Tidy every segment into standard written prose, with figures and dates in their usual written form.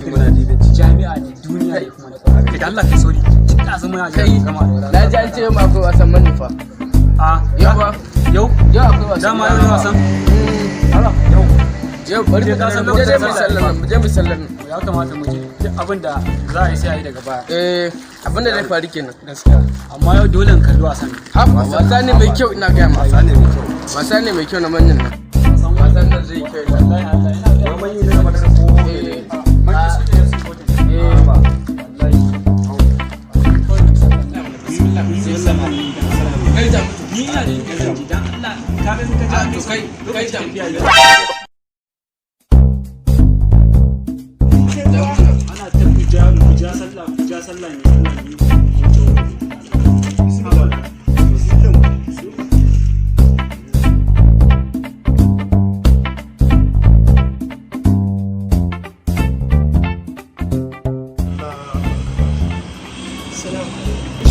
Muna dibin ci. Jami'a ne, duniya ne kuma na kwallo. Kai, da Allah kai sauri. Tun ɗazu muna Kai, jiran gama da na ji an ce yau ma akwai wasan manufa. A Yau ba? Yau? Yau akwai wasan. Dama yau ne wasan? Allah, yau. Yau bari Je ka san mu je dai lokacin mu sallah. Sallar nan, mu je mu sallar nan. Ya kamata mu je. Duk abin da za a yi sai a yi daga baya. Eh, abin da zai faru kenan. Gaskiya. Amma yau dole in kalli wasan. Ha, wasa ne mai kyau, ina gaya ma. Wasa ne mai kyau. Wasa ne mai kyau na manyan nan. Wasan nan zai kyau. Wallahi Allah, ina ga Wai manyan ne na magana ko? Eh. Manyan su ne su supporting. Eh. Wallahi. Kai ta mutu. Ni ina da inda zan je, dan Allah ka ga in ka A ji to kai kai ta tafiya mutu. yau. Ana ta kuja kuja sallah kuja sallah ne sallah ne.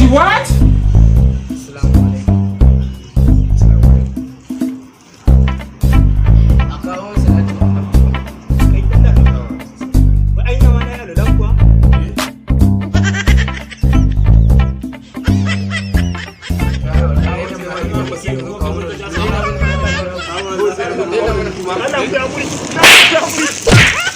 What? Assalamu alaikum. A kawo salatin Annabi. Kai ɗan da ba ai nawa na yalo kuwa. Allah ku ya kuri.